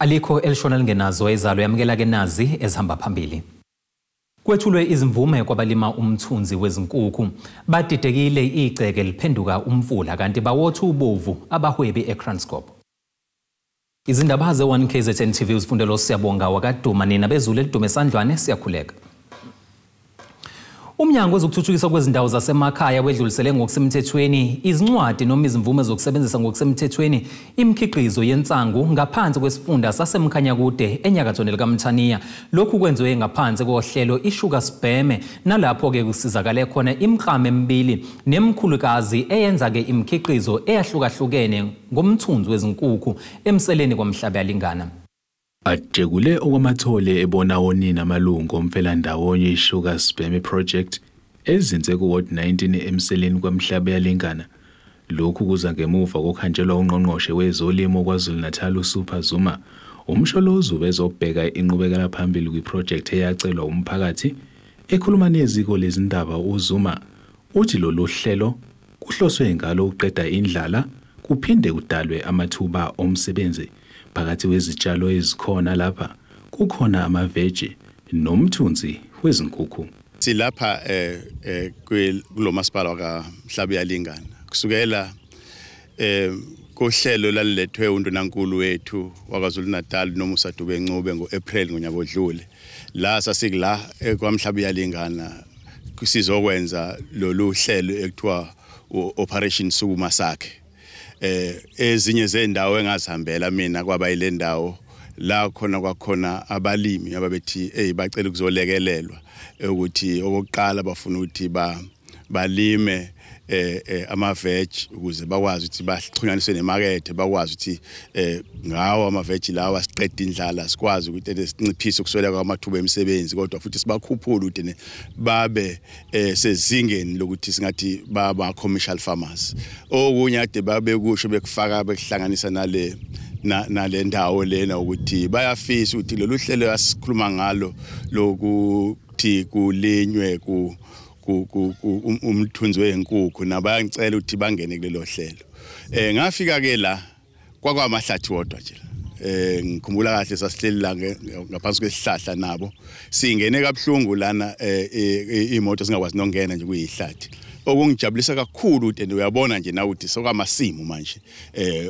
Alikho elishona lingenazo ezalo, yamukela ke nazi ezihamba phambili. Kwethulwe izimvume kwabalima umthunzi wezinkukhu. Badidekile igceke liphenduka umfula kanti bawotha ubovu abahwebi eKranskop. Izindaba ze-1 KZN TV uzifundelo Siyabonga wakaduma nina bezulu elidume esandlwane siyakhuleka. Umnyango wezokuthuthukiswa kwezindawo zasemakhaya wedlulisele ngokusemthethweni izincwadi noma izimvume zokusebenzisa ngokusemthethweni imikhiqizo yensangu ngaphansi kwesifunda saseMkhanyakude enyakatho likaMthaniya. Lokhu kwenziwe ngaphansi kohlelo iSugar Sibheme, nalapho-ke kusizakale khona imiklamo emibili nemkhulukazi eyenza-ke imikhiqizo eyahlukahlukene ngomthunzi wezinkukhu emseleni kwaMhlabuyalingana. Ajekule okwamathole ebona onina amalungu omfelandawonye iSugar Sibheme Project ezinze ku-Ward 19 emseleni kwaMhlabuyalingana. Lokhu kuza ngemuva kokuhanjelwa ungqongqoshe wezolimo KwaZulu-Natal uSuper Zuma. Umsholozi ubezobheka inqubekela phambili kwiproject eyacelwa umphakathi. Ekhuluma neziko lezindaba uZuma uthi lolu hlelo kuhloswe ngalo ukuqeda indlala kuphinde kudalwe amathuba omsebenzi. Phakathi kwezitshalo ezikhona lapha kukhona amaveji nomthunzi wezinkukhu. Silapha kulo masipala wakaMhlabuyalingana kusukela kohlelo lalilethwe undunankulu wethu waKwaZulu-Natal noMusa Dube Ncube ngo-April ngonyaka odlule. La sasikula kwaMhlabuyalingana sizokwenza lolu hlelo ekuthiwa Operation Sukuma Sakhe. Ezinye zendawo engazihambela mina kwaba ile ndawo la khona kwakhona abalimi ababethi hey bacela ukuzolekelelwa ukuthi okokuqala bafuna ukuthi balime ama-veg ukuze bakwazi ukuthi baxhunyaniswe nemakethe, bakwazi ukuthi ngawo ama-veg lawa siqede indlala, sikwazi ukuthi sinciphise ukusweleka kwamathuba emisebenzi, kodwa futhi sibakhuphule ukuthi babe sezingeni lokuthi singathi baba commercial farmers. Okunye ade babe kusho bekufaka bekuhlanganisa nale ndawo lena ukuthi bayafisa ukuthi lolu hlelo asikhuluma ngalo lokuthi kulinywe ku umthunzi wezinkukhu nabayangicela ukuthi bangene kulelo hlelo. Ngafika ke la kwakwamahlathi wodwa nje. Ngikhumbula kahle sasihleli la ngaphansi kwesihlahla nabo. Singene kabuhlungu lana imoto singakwazi nokungena nje kuyihlathi. Okungijabulisa kakhulu ukuthi uyabona nje na ukuthi sokwamasimu manje.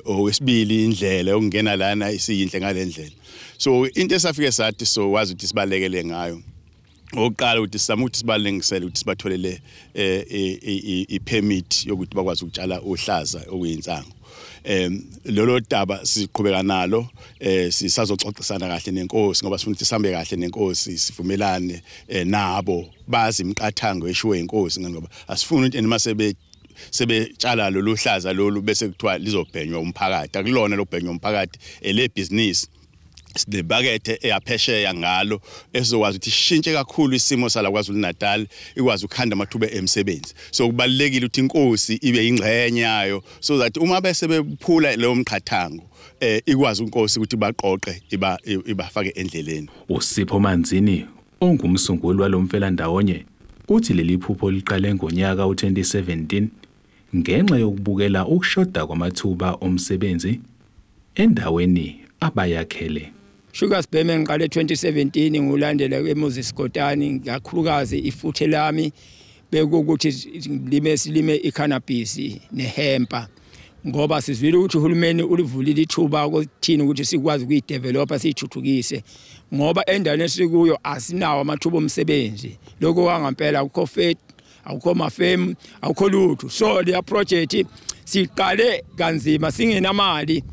Okwesibili indlela yokungena lana isiyinhle ngalendlela. So into esafike sathi so wazi ukuthi sibalekele ngayo. Oqala ukuthi sizama ukuthi sibalengisele ukuthi sibatholele i-permit yokuthi bakwazi ukutshala uhlaza okuyinsangu. Lolo daba siqhubeka nalo, sisazoxoxisana kahle nenkosi ngoba sifuna ukuthi sihambe kahle nenkosi, sivumelane nabo bazi imiqathango eshiwe inkosi, ngoba asifuni ukuthi noma sebetshala lolu hlaza lolu bese kuthiwa lizobhenywa umphakathi. Akulona lokubhenywa umphakathi, ele business sinebakethe eyaphesheya ngalo esizokwazi ukuthi ishintshe kakhulu isimo sala KwaZulu-Natal, ikwazi ukukhanda amathuba emisebenzi. So kubalulekile ukuthi inkosi ibe ingxenye yayo so that uma bese bephula leyo mqhathango ikwazi inkosi ukuthi baqoqe ibafake endleleni. uSipho Manzini ongumsunguli walomfelandawonye uthi leli phupho liqale ngonyaka u2017 ngenxa yokubukela ukushoda kwamathuba omsebenzi endaweni abayakhele. Sugar Sibheme ngiqale 2017 ngulandela eMoses Kotane, kakhulukazi ifuthe lami bekukuthi silime icannabis nehempa, ngoba sizwile ukuthi uhulumeni ulivulile ithuba ukuthini ukuthi sikwazi ukuyidevelopa siyithuthukise, ngoba endaweni esikuyo asinawo amathuba omsebenzi. Lokho kwangempela akukho fet, akukho mafemu, akukho lutho. So le project siqale kanzima singenamali,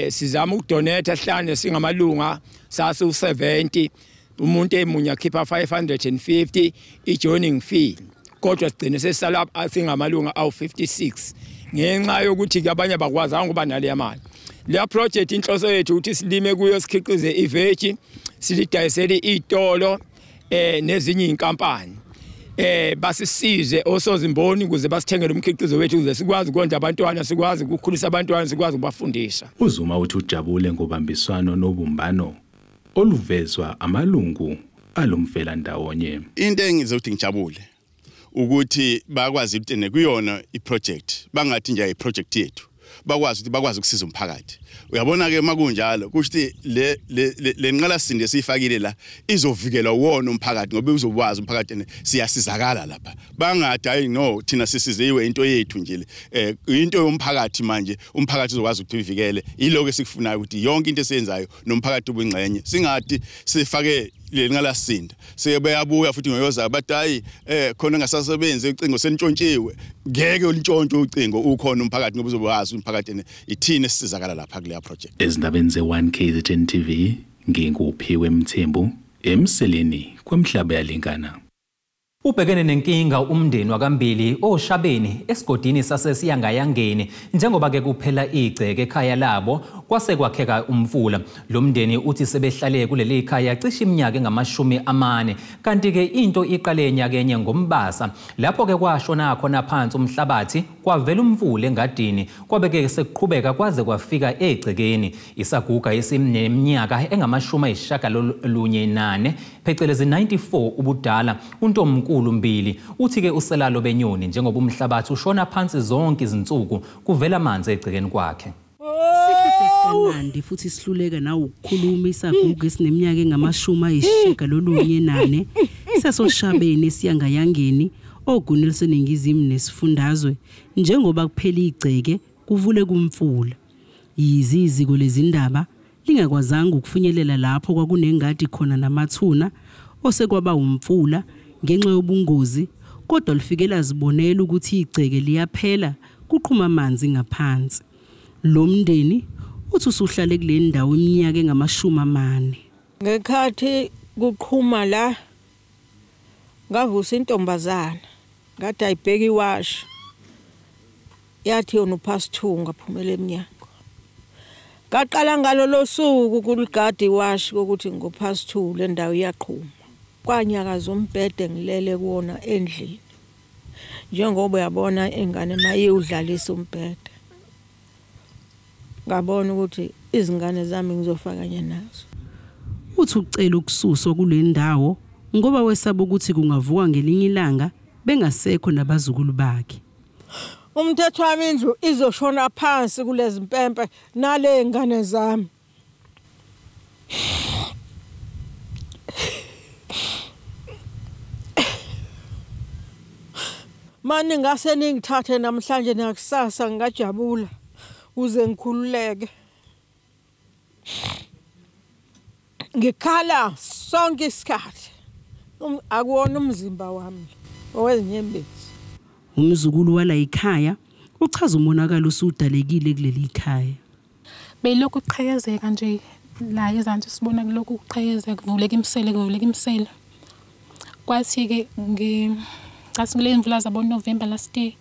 sizama ukudonate hlanje singamalunga sasu 70 umuntu emunye akhipha 550 i-joining fee, kodwa sigcine sesala singamalunga awu 56 ngenxa yokuthi abanye abakwazanga ukuba nale mali. Le project inhloso yethu ukuthi silime kuyo sikhiqize iveji silidayisele itolo nezinye inkampani, basisize osozimboni ukuze basithengele umkhiqizo wethu ukuze sikwazi ukondla abantwana, sikwazi ukukhulisa abantwana, sikwazi ukubafundisa. uZuma uthi ujabule ngobambiswano nobumbano oluvezwa amalungu alomfelandawonye. Into engizothi ngijabule ukuthi bakwazi ukuthi nekuyona iproject, bangathi nje iproject yethu, bakwazi ukuthi bakwazi ukusiza umphakathi. Uyabona ke makunjalo kusho ukuthi le nqalasizinda esiyifakile la izovikela wona umphakathi, ngoba uzokwazi umphakathi siyasizakala lapha. Bangathi hayi no, thina sisiziwe into yethu nje le, into yomphakathi. Manje umphakathi uzokwazi ukuthi uvikele. Yiloko esikufunayo, ukuthi yonke into esiyenzayo nomphakathi ubungxenye, singathi sifake le nqalasizinda sebeyabuya futhi ngoyoza bathi hayi khona ngasasebenzi ucingo senitshontshiwe. Ngeke ulintshontshe ucingo ukhona umphakathi, ngoba uzobazi umphakathi ithini esizakala lapha kuleya project. Ezindabeni ze-1 KZN TV, nginguphiwe Mthembu, eMseleni kwaMhlabuyalingana. Ubhekene nenkinga umndeni wakambili oShabeni esigodini sasesiyangayangeni, njengoba ke kuphela igceke ekhaya labo kwase kwakheka umfula. Lo mndeni uthi sebehlale kuleli khaya cishe iminyaka engama-40, kanti ke into iqale nyakenye ngoMbasa, lapho ke kwashona khona phansi umhlabathi kwavela umfula engadini, kwabe ke sekuqhubeka kwaze kwafika egcekeni. Isaguga esineminyaka engama-94 phecelezi 94 ubudala, uNtomkulu Mbili, uthi ke uselalo benyoni njengoba umhlabathi ushona phansi zonke izinsuku kuvela amanzi egcekeni kwakhe. Sikanandi futhi sihluleka na ukukhuluma isaguga esineminyaka engama-94 sasoShabeni esiyangayangeni oGuni eliseningizimu nesifundazwe, njengoba kuphela igceke kuvule kumfula. Yizi iziko lezindaba lingakwazanga ukufinyelela lapho kwakunengadi khona namathuna osekwaba umfula ngenxa yobungozi, kodwa lifikela zibonela ukuthi igceke liyaphela kuqhuma amanzi ngaphansi. Lo mndeni uthi usuhlale kule ndawo iminyaka engama-40. Ngekhathi kuqhuma la ngavusa intombazana ngathi ayibheke iwashi, yathi yona upast 2 ngaphumela eminyango. Ngaqala ngalo losuku kuligada iwashi kokuthi ngopast 2 le ndawo iyaqhuma. Kwanyakaza umbhede ngilele kuwona endlini, njengoba uyabona ingane mayiwudlalisa umbhede. Ngabona ukuthi izingane zami ngizofa kanye nazo. Uthi ucela ukususwa kule ndawo ngoba wesaba ukuthi kungavuka ngelinye ilanga bengasekho nabazukulu bakhe. Umthetho wami, indlu izoshona phansi kulezi mpempe nale ngane zami. Mani ngase ningithathe namhlanje nakusasa ngingajabula uze ngikhululeke. Ngikhala sonke isikhathi, akuwona umzimba wami owezinyembezi. Umzukulu wala ikhaya uchaza umonakalo osudalekile kuleli khaya. Belokhu kuqhekezeka nje la ezansi, sibona kulokhu kuqhekezeka, kuvuleka imisele, kuvuleka imisele. Kwathi ke ngathi kule imvula zabo November last year,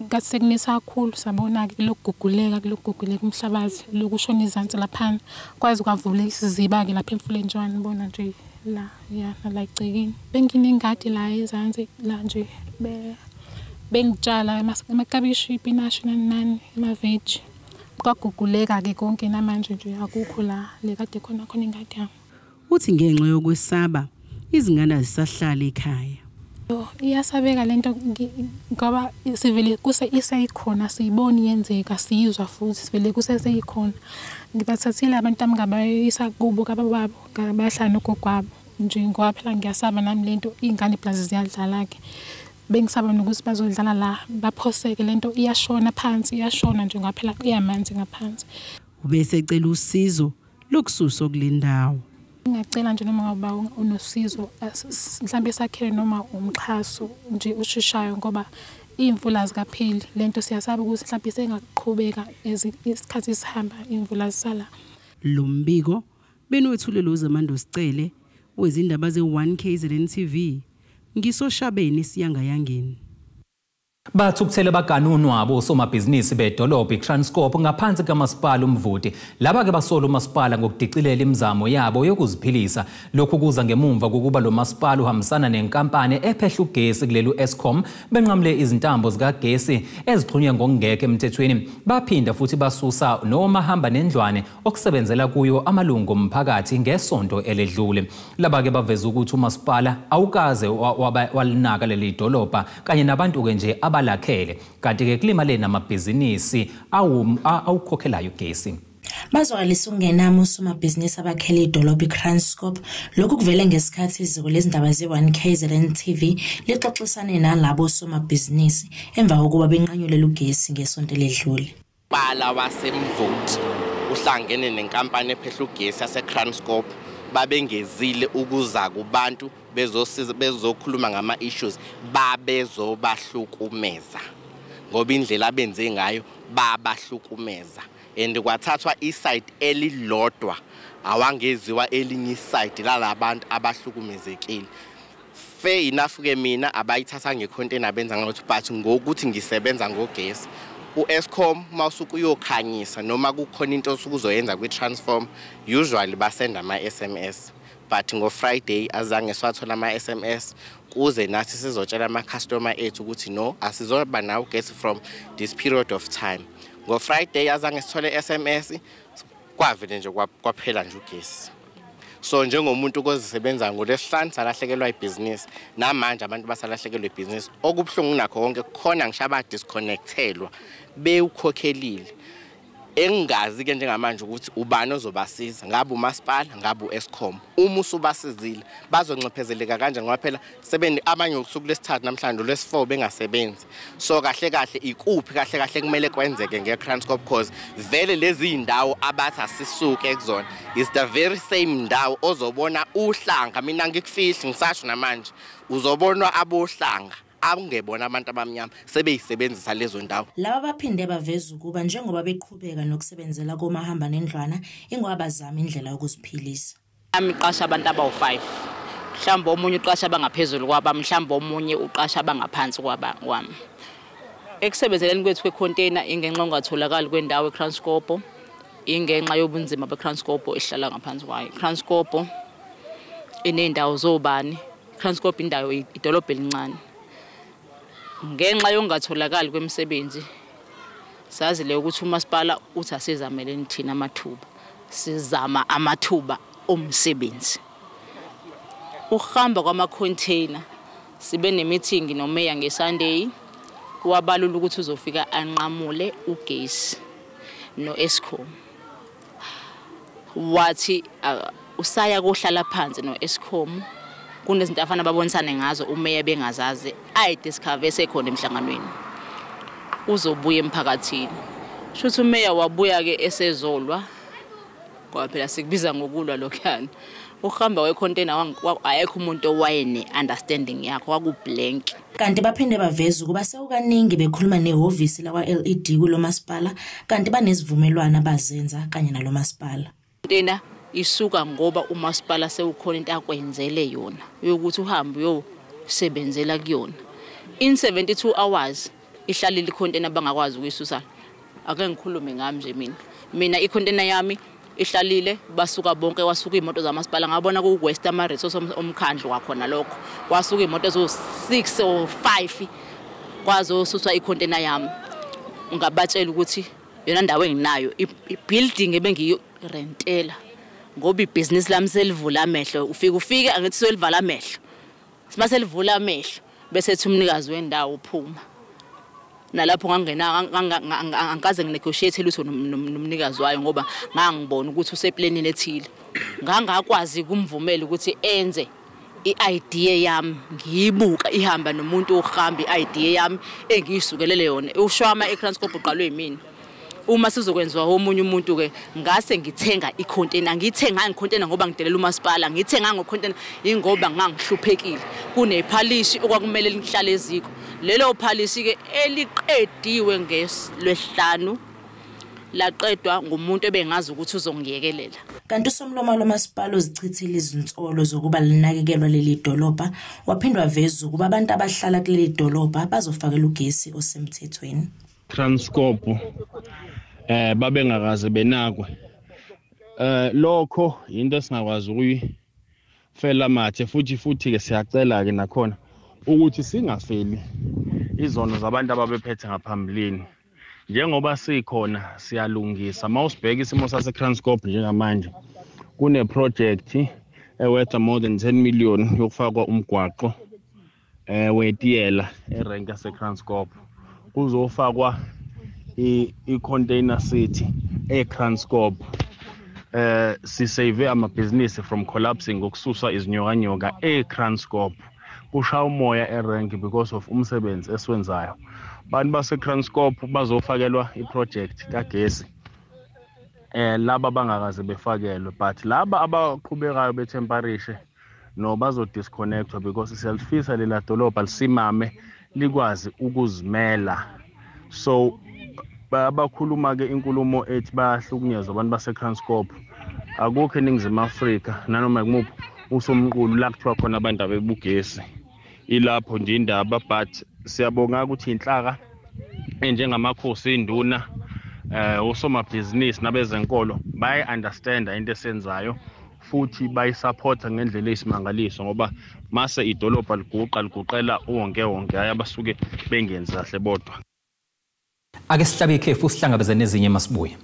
ngathi sekunisa kakhulu, sabona ke lokhu guguleka, kulokhu guguleka umhlabathi, lokhu ushona izansi laphana, kwaze kwavuleka isiziba ke lapha emfuleni njengoba nibona nje la ya la egcekeni. Benginengadi la ezansi la nje bengitshala amakabishi, ipinashi nani nani, amaveji. Kwaguguleka ke konke namanje nje akukho la le kade khona khona ingadi yami. Uthi ngenxa yokwesaba izingane azisahlala ekhaya. Iyasabeka lento ngoba sivele kuse iseyikhona, siyibona yenzeka, siyizwa futhi sivele kuseseyikhona. Ngibathathile abantu abangabayisa kubo kabababo, bahlala nogogo wabo nje ngoba phela ngiyasaba nami lento, iy'ngane plus ziyadlala ke. Bengisaba nokuthi bazodlala la baphoseke, lento iyashona phansi, iyashona nje ngoba phela iyamanzi ngaphansi. Ubese ecela usizo lokususwa kule ndawo. Ngingacela nje noma ngaba unosizo mhlambe sakhele noma umxhaso nje usheshayo, ngoba iy'mvula zikapheli lento siyasaba ukuthi mhlambe sengaqhubeka isikhathi sihamba iy'mvula zisala. Lo mbiko benwethulelwe uZamando Sicele wezindaba ze-1 KZN TV, ngisoShabeni siyangayangeni. Bathukuthele baganunwabo osomabhizinisi bedolobha iTranscorp ngaphansi kaMasipala uMvoti. Laba ke basola umasipala ngokudicilela imizamo yabo yokuziphilisa. Lokhu kuza ngemumva kokuba lo masipala uhambisana nenkampani ephehla ugesi kulelu Eskom benqamule izintambo zikagesi ezixhunywe ngokungekho emthethweni. Baphinda futhi basusa noma hamba nendlwane okusebenzela kuyo amalungu omphakathi ngesonto eledlule. Laba ke baveza ukuthi umasipala awukaze walinaka leli dolobha kanye nabantu ke nje abalakhele, kanti ke kulimale namabhizinisi awukhokhelayo ugesi. Bazwakalisa ukungenami osomabhizinisi abakhele idolobha iKranskop. Lokhu kuvele ngesikhathi iziko lezindaba ze-1 KZN TV lixoxisane nalabo somabhizinisi emva kokuba benqanyulelwe ugesi ngesonto eledlule. Bala waseMvoti uhlangene nenkampani ephehla ugesi yaseKranskop, babengezile ukuza kubantu bezosiza bezokhuluma ngama-issues, babezobahlukumeza ngoba indlela abenze ngayo babahlukumeza. And kwathathwa iside elilodwa, awangeziwa elinye iside lalabantu abahlukumezekile. Fair enough ke, mina abayithatha ngecontainer benza ngathi, but ngokuthi ngisebenza ngogesi, u-Eskom mawusuke uyokhanyisa noma kukhona into osuke uzoyenza kwi-transform, usually basenda ama-SMS, but ngo-Friday azange siwathola ama-SMS kuze nathi sizotshela ama-customer ethu ukuthi no, asizoba nawo ugesi from this period of time. Ngo-Friday azange sithole SMS, kwavele nje kwaphela nje ugesi. So njengomuntu kozisebenza ngoLwesihlanu salahlekelwa ibhizinisi, namanje abantu basalahlekelwa ibhizinisi. Okubuhlungu nakho konke, khona ngisho abadisconnectelwa bewukhokhelile, engingazi-ke njengamanje ukuthi ubani ozobasiza, ngabe umasipala, ngabe u-Eskom. Uma usubasizile bazonxephezeleka kanjani, ngoba phela abanye usuku lwesithathu namhlanje lwesi-4 bengasebenzi. So kahle kahle ikuphi kahle kahle kumele kwenzeke nge-Kranskop? Cause vele lezi iy'ndawo abathi asisuke kuzona is the very same ndawo ozobona uhlanga. Mina ngikufihli, ngisasho namanje, uzobonwa abohlanga akungebona abantu abamnyama sebeyisebenzisa lezo ndawo. Laba baphinde baveza ukuba njengoba beqhubeka nokusebenzela komahamba nendlwana ingoba bazama indlela yokuziphilisa. Ami qasha abantu abawu-5, mhlawumbe omunye uqasha abangaphezulu kwaba, mhlawumbe omunye uqasha abangaphansi kwaba kwami. Ekusebenzeleni kwethu kwecontainer, ingenxa ongatholakali kwendawo eKranskop, ingenxa yobunzima beKranskop ehlala ngaphansi kwayo. Kranskop iney'ndawo zobani? Kranskop indawo idolobha elincane. Ngenxa yokungatholakali kwemisebenzi, sazi le ukuthi umasipala uthi asizameleni thina amathuba, sizama amathuba omsebenzi. Ukuhamba kwama-container, sibe nemeeting nomeya ngeSunday, wabalula ukuthi uzofika anqamule ugesi no-Eskom. Wathi usaya kohlala phansi no-Eskom, kunezinto afana babonisane ngazo umeya bengazazi, ayidiscover esekhona emhlanganweni, uzobuya emphakathini. Shuthi umeya wabuya-ke esezolwa, ngoba phela sikubiza ngokulwa lokhuyana. Ukuhamba kwecontainer ayekho umuntu owayene-understanding yakho, kwaku-blank. Kanti baphinde baveza ukuba sekukaningi bekhuluma nehhovisi lakwa-LED kulo masipala, kanti banezivumelwano abazenza kanye nalo masipala. Container isuka ngoba umasipala sewukhona into akwenzele yona yokuthi uhambe uyosebenzela kuyona. In 72 hours ihlalile icontainer bangakwazi ukuyisusa. Ake ngikhulume ngami nje mina. Mina icontainer yami ihlalile, basuka bonke, kwasuka iy'moto zamasipala, ngabona ku-waste ama-resource omkhandlu wakhona lokho. Kwasuka iy'moto eziwu-6 or 5 kwazosuswa icontainer yami. Ngabatshela ukuthi yona ndawo enginayo, i-building ebengiyirentela, ngoba ibhizinisi lami selivula amehlo, ufike angithi selivala amehlo, maselivula amehlo bese ethi umnikazi wendawo uphuma. Nalapho angikaze nginegotiate lutho nomnikazi wayo, ngoba ngangibona ukuthi useplanini ethile. Ngangakwazi ukumvumela ukuthi enze i-idea yami, ngiyibuka ihamba nomuntu ohamba i-idea yami engiyisukelele yona. Ushwama eKranskop uqalwe yimina. Uma sizokwenziwa omunye umuntu-ke, ngase ngithenga icontainer. Ngiyithenganga icontainer ngoba ngidelela umasipala, ngiyithenganga icontainer ingoba ngangihluphekile. Kunephalishi okwakumele lihlale eziko. Lelo phalishi-ke eliqediwe ngeLwesihlanu, laqedwa ngumuntu ebengazi ukuthi uzongiyekelela. Kanti usomlomo lomasipala uzichithile izinsolo zokuba linakekelwa leli dolobha, waphinde waveza ukuba abantu abahlala kuleli dolobha bazofakelwa ugesi osemthethweni. Kranskop babengakaze benakwe. Lokho into esingakwazi ukuyifela mathe, futhi ke siyacela ke nakhona ukuthi singafeli izono zabantu ababephethe ngaphambilini. Njengoba sikhona siyalungisa. Mawusibheka isimo saseKranskop njengamanje, kune project eworth more than 10 million yokufakwa umgwaqo wetiyela erenk yaseKranskop. Kuzofakwa i-container city eKranskop. Sisave amabhizinisi from collapsing ngokususa izinyokanyoka eKranskop. Kushaya umoya erank because of umsebenzi esiwenzayo. Abantu baseKranskop bazofakelwa iproject kagesi. Laba bangakaze befakelwe, but laba abaqhubekayo betemperishe no bazodisconnectwa because siyalifisa lela dolobha lisimame likwazi ukuzimela. So abakhuluma ke inkulumo ethi bayahlukunyezwa abantu baseKranskop, akukho eNingizimu Afrika nanoma kumuphi usomqulu la kuthiwa khona abantu abebugesi. Ilapho nje indaba, but siyabonga ukuthi inhlaka enjengamakhosi, induna, osomabhizinisi nabezenkolo bayi-understanda into esenzayo futhi bayisupporta ngendlela eyisimangaliso, ngoba mase idolobha liguqa liguqela wonke wonke, hayi abasuke bengenzi kahle bodwa. Ake sihlabe ikhefu sihlangabeze nezinye masibuye.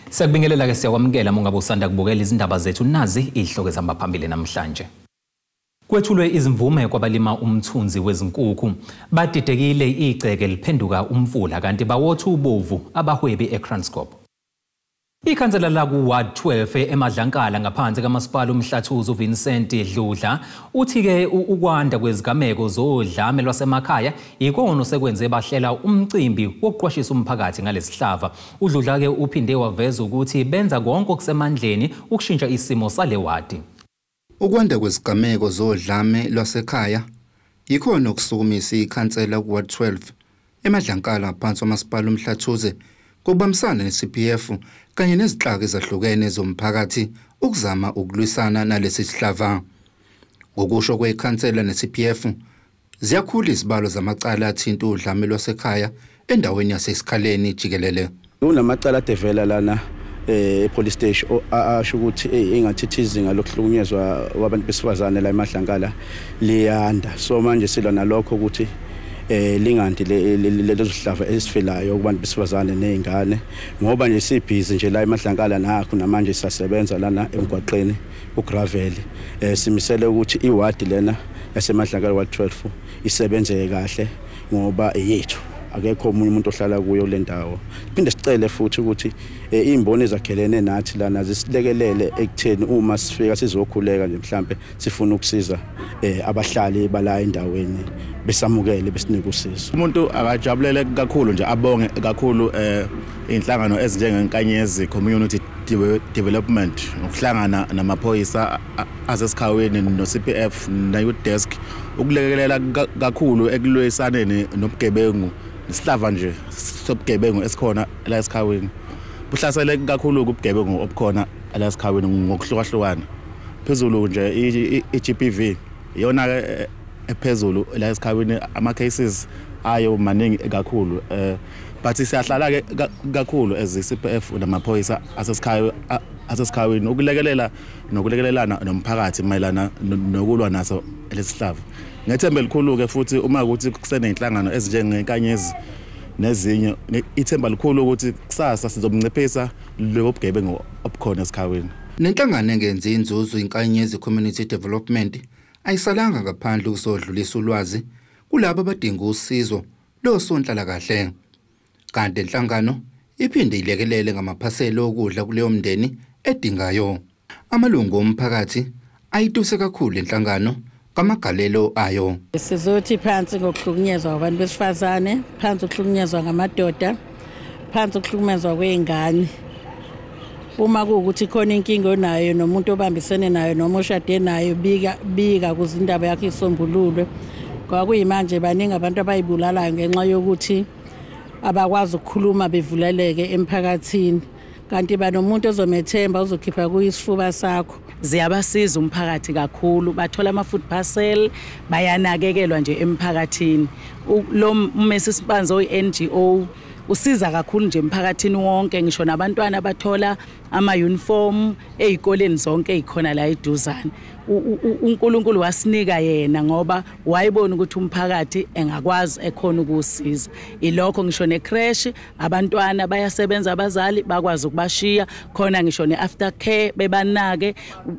Siyakubingelela ke, siyakwamukela mungabe usanda kubukela izindaba zethu. Nazi izihloko ezihamba phambili namhlanje. Kwethulwe izimvume kwabalima umthunzi wezinkukhu. Badidekile igceke liphenduka umfula kanti bawotha ubovu abahwebi eKranskop. Ikhansela laku-Ward 12 eMadlankala ngaphansi kamasipala uMhlathuze uVincent Dludla uthi-ke ukwanda kwezigameko zodlame lwasemakhaya ikona osekwenze bahlela umcimbi wokuqwashisa umphakathi ngalesihlava. UDludla-ke uphinde waveza ukuthi benza konke okusemandleni ukushintsha isimo sale wadi. Ukwanda kwezigameko zodlame lwasekhaya yikhona okusukumisa ikhansela ku-Ward 12 eMadlankala ngaphansi kwamasipala uMhlathuze ngokubambisana ne-CPF kanye nezinhlaka ezahlukene zomphakathi ukuzama ukulwisana nalesi sihlava. Ngokusho kwekhansela ne-CPF, ziyakhula izibalo zamacala athinta udlame lwasekhaya endaweni yaseSikhaleni jikelele. Kunamacala adevela lana e-police station asho ukuthi engathithi izinga lokuhlukunyezwa kwabantu besifazane la eMadlankala liyanda. So manje silwa nalokho ukuthi lingandi lezo zihlava esifelayo kubantu besifazane nezingane, ngoba nje sibhizi nje la eMadlankala nakho namanje sisasebenza lana emgwaqeni ugravel. Simisele ukuthi iwadi lena yaseMadlankala Ward 12 isebenzeke kahle ngoba eyethu, akekho omunye umuntu ohlala kuyo le ndawo. Siphinde sicele futhi ukuthi izimboni ezakhelene nathi lana zisilekelele ekutheni uma sifika sizokhuleka nje mhlambe sifuna ukusiza abahlali bala endaweni, besamukele besinike usizo. Umuntu akajabulele kakhulu nje, abonge kakhulu inhlangano ezinjengeNkanyezi Community Development ngokuhlangana namaphoyisa aseSikhaweni no-CPF na-Youth Desk ukulekelela kakhulu ekulwisaneni nobugebengu nesihlava nje sobugebengu esikhona la eSikhaweni. Buhlasele kakhulu ubugebengu obukhona la eSikhaweni ngokuhlukahlukana. Phezulu nje i-GBV iyona ephezulu la eSikhaweni, ama cases ayo maningi kakhulu. But siyahlala ke kakhulu as i-CPF namaphoyisa aseSikhaweni ukulekelela nokulekelelana nomphakathi mayelana nokulwa naso lesihlava. Ngethemba elikhulu ke futhi uma ukuthi kuseneyinhlangano ezinjengeNkanyezi nezinye, ithemba likhulu ukuthi kusasa sizobnciphisa lobo bugebengu obukhona eSikhaweni. Nenhlangano engenzi inzuzo iNkanyezi Community Development ayisalanga ngaphandle ukuzodlulisa ulwazi kulabo abadinga usizo losonhlalakahle. Kanti inhlangano iphinde ilekelele ngamaphasela okudla kuleyo mndeni edingayo. Amalungu omphakathi ayituse kakhulu inhlangano ngamagalelo ayo. Sizothi phansi ngokuhlukunyezwa kwabantu besifazane, phansi ukuhlukunyezwa ngamadoda, phansi ukuhlukumezwa kwezingane. Uma kuwukuthi khona inkinga onayo nomuntu obambisene nayo noma oshade nayo, bika ukuze indaba yakho isombululwe. Ngoba kuyimanje baningi abantu abayibulalayo ngenxa yokuthi abakwazi ukukhuluma bevuleleke emphakathini, kanti banomuntu ozomethemba uzokhipha kuyisifuba sakho. Ziyabasiza umphakathi kakhulu, bathola ama-food parcel, bayanakekelwa nje emphakathini. Lo Mrs Mpanza oyi-NGO Usiza kakhulu nje emphakathini wonke, ngisho nabantwana bathola ama-uniform ey'koleni zonke ey'khona la eduzane. uNkulunkulu wasinika yena ngoba wayebona ukuthi umphakathi engakwazi ekhona ukusiza. Ilokho ngisho necrash abantwana bayasebenza, abazali bakwazi ukubashiya khona, ngisho ne-after care bebanake.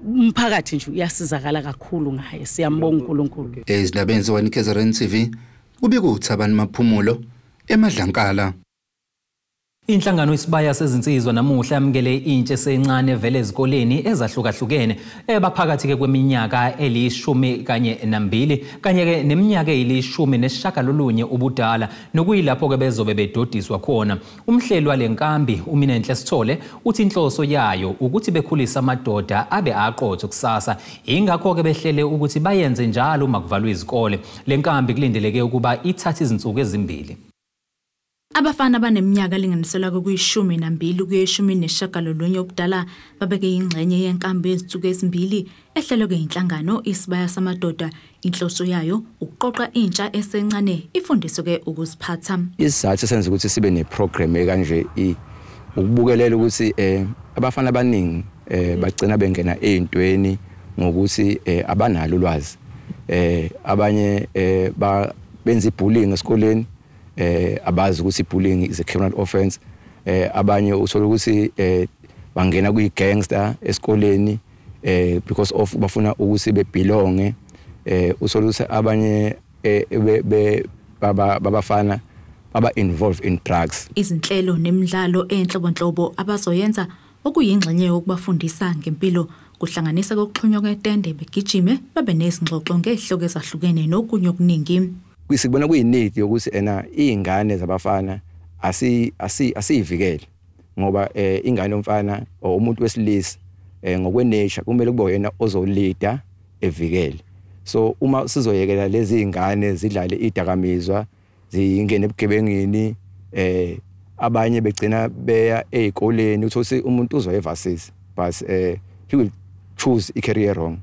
Umphakathi nje uyasizakala kakhulu ngaye, siyambonga uNkulunkulu. Ezindabeni ze-1 KZN TV kubika uThabani Maphumulo eMadlankala. Inhlangano Isibaya Sezinsizwa namuhla yamukele intsha esencane evela ezikoleni ezahlukahlukene ebaphakathi-ke kweminyaka eli-12 kanye-ke neminyaka eli-19 ubudala, nokuyilapho-ke bezobe bedodiswa khona. Umhleli wale nkambi uMinenhle Sithole uthi inhloso yayo ukuthi bekhulise amadoda abe aqotho kusasa, ingakho-ke behlele ukuthi bayenze njalo uma kuvalwe izikole. Le nkambi kulindeleke ukuba ithathe izinsuku ezimbili. Abafana abaneminyaka elinganiselwa kuyi-12 kuya 19 ubudala babeke ingxenye yenkambi yezinsuku ezimbili ehlelwe inhlangano Isibaya Samadoda. Inhloso yayo ukuqoqa intsha esencane ifundiswe ukuziphatha. Isizathu esenza ukuthi sibe neprogram ekanje ukubukelela ukuthi abafana abaningi bagcina bengena ey'ntweni ngokuthi abanalo ulwazi. Abanye benza ibullying esikoleni, abazi ukuthi bullying is a criminal offense. Abanye uthola ukuthi bangena kwi-gangster esikoleni because of bafuna ukuthi bebelonge. Uthola ukuthi abanye babafana baba involved in drugs. Izinhlelo nemidlalo enhlobonhlobo abazoyenza okuyingxenye yokubafundisa ngempilo kuhlanganisa kokuxhunywa kwetende, begijime, babe nezingxoxo ngezihloko ezahlukene nokunye okuningi. Sikubona kuyi-need yokuthi ena iy'ngane zabafana asiyivikele ngoba ingane yomfana or umuntu wesilisa ngokwe-nature kumele kube uyena ozolida evikele. So uma sizoyekela lezi iy'ngane zidlale idakamizwa, zingene ebugebengini, abanye begcina beya ey'koleni, uthola ukuthi umuntu uzoya e-varsity but he will choose i-career wrong.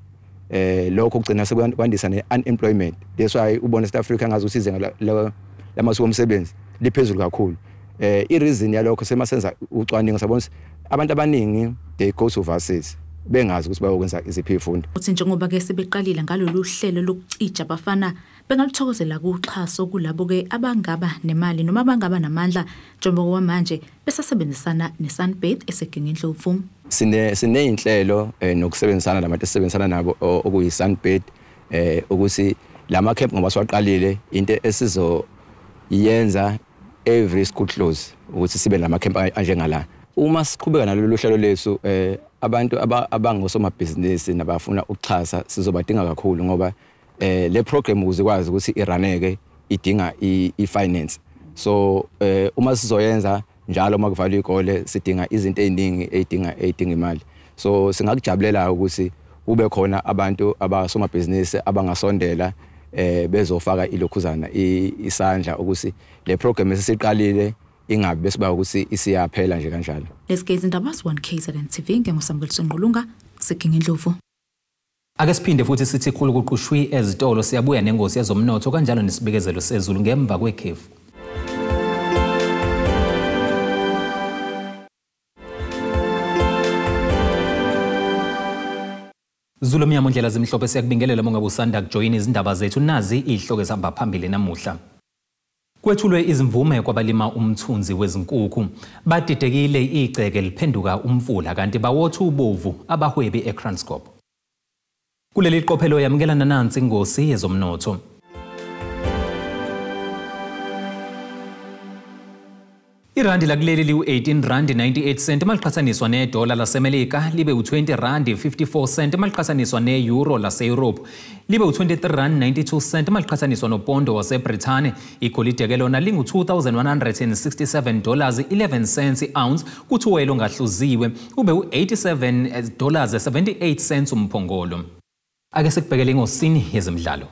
Lokho kugcina sekwandisa ne-unemployment. That's why ubona South Africa ngazuthi izinga lamathuba omsebenzi liphezulu kakhulu. I-reason yalokho, semasenza ucwaningo sabona ukuthi abantu abaningi they go to varsity bengazi ukuthi bayokwenza iziphi izifundo. Uthi njengoba ke sebeqalile ngalolu hlelo lokucija abafana, bengaluthokozela kuxhaso kulabo ke abangaba nemali noma abangaba namandla, njengoba kwamanje besasebenzisana neSunbird eseGingindlovu. Sineyinhlelo nokusebenzisana nabantu esisebenzisana nabo okuyi-Sunbird ukuthi lama camp ngoba siwaqalile, into esizoyenza every school close ukuthi sibe nama camp anjengala. Uma siqhubeka nalolu hlelo lethu, abantu abangosomabhizinisi nabafuna ukuxhasa sizobadinga kakhulu ngoba le program ukuze ikwazi ukuthi iraneke idinga i-finance. So uma sizoyenza njalo uma kuvalwa ikole sidinga izinto eziningi ey'dinga imali. So singakujabulela ukuthi kube khona abantu abasomabhizinisi abangasondela bezofaka ilokhuzana isandla ukuthi le program esisiqalile ingabi besiba ukuthi isiyaphela nje kanjalo. Lezi izindaba 1 KZN TV, nginguSamukeliso Ngqulunga seGingindlovu. Ake siphinde futhi sithi khulu kuqushwi ezitolo, siyabuya nengosi yezomnotho kanjalo nesibikezelo sezulu ngemva kwekhefu. Zulu mnyama ndlela zimhlophe, siyakubingelela mongabe usanda kujoyina izindaba zethu. Nazi izihloko ezihamba phambili namuhla. Kwethulwe izimvume kwabalima umthunzi wezinkukhu. Badidekile igceke liphenduka umfula kanti bawotha ubovu abahwebi eKranskop. Kuleli qophelo yamukelana nansi ingosi yezomnotho. Irandi lakuleli liwu-18 rand 98 cent maliqhathaniswa nedola laseMelika, libe u-20 rand 54 cent maliqhathaniswa ne-euro lase-Europe, libe u-23 rand 92 cent maliqhathaniswa nopondo waseBrithani. Igolide ke lona lingu-2167 dollars 11 cents i-ounce, kuthi uwoyela ongahluziwe ube u-87 dollars 78 cents umphongolo. Ake sikubhekele ingosini yezemidlalo.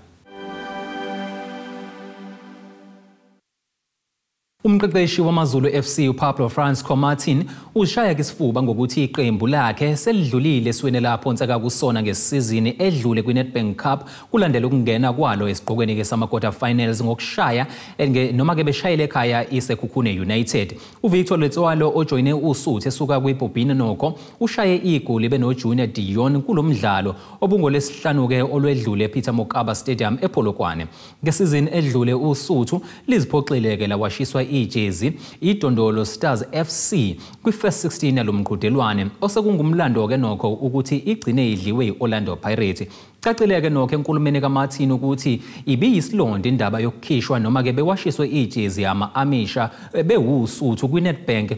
Umqeqeshi wamaZulu FC uPablo Francisco Martin ushaya isifuba ngokuthi iqembu lakhe selidlulile esweni laphonseka kusona ngesizini edlule kwiNedbank Cup kulandela ukungena kwalo esiqokweni ke sama-quarter finals ngokushaya noma ke beshayele ekhaya iSekhukhune United. uVictor Letsoalo ojoyine uSuthu esuka kwiBobina nokho ushaye igoli benoJunior Dion kulomdlalo obungolesihlanu ke olwedlule ePeter Mokaba Stadium ePolokwane. Ngesizini edlule uSuthu liziphoxile ke lawashiswa ijezi iDondolo Stars FC kwi-first 16 yalomqhudelwane osekungumlando ke nokho ukuthi igcine idliwe i-Orlando Pirates. Cacile-ke nokho enkulumeni kaMartin ukuthi ibiyisilonda indaba yokukhishwa noma ke bewashiswe ijezi ama-Amisha bewuSuthu kwiNedbank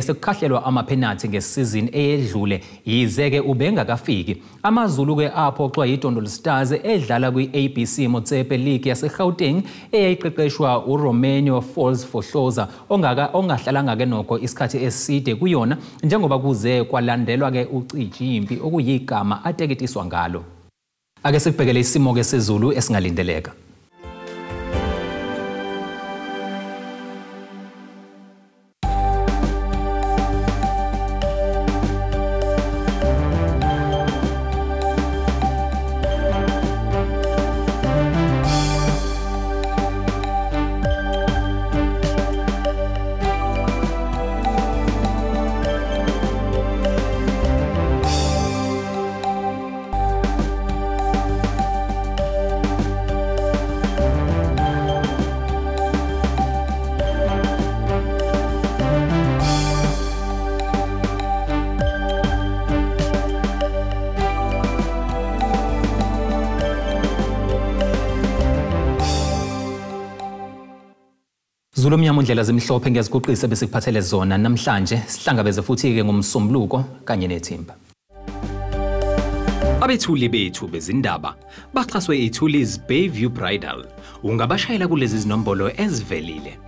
sekukhahlelwa amaphenathi ngesizini eyedlule yize-ke ubengakafiki. AmaZulu-ke aphoxwa yiDondolo Stars edlala kwi-ABC Motsepe League yaseGauteng eyayiqeqeshwa uRomenio Falls Fohloza ongahlalanga-ke nokho isikhathi eside kuyona njengoba kuze kwalandelwa-ke uCijimpi okuyigama ateketiswa ngalo. Ake sikubhekele isimo ke sezulu esingalindeleka. Zulu omnyama indlela zimhlophe ngiyaziguqisa besikuphathele zona namhlanje. Sihlangabeze futhi-ke ngomsombuluko kanye nethimba. Abethuli bethu bezindaba baxhaswe iThuli's Bayview Bridal. Ungabashayela kulezi zinombolo ezivelile.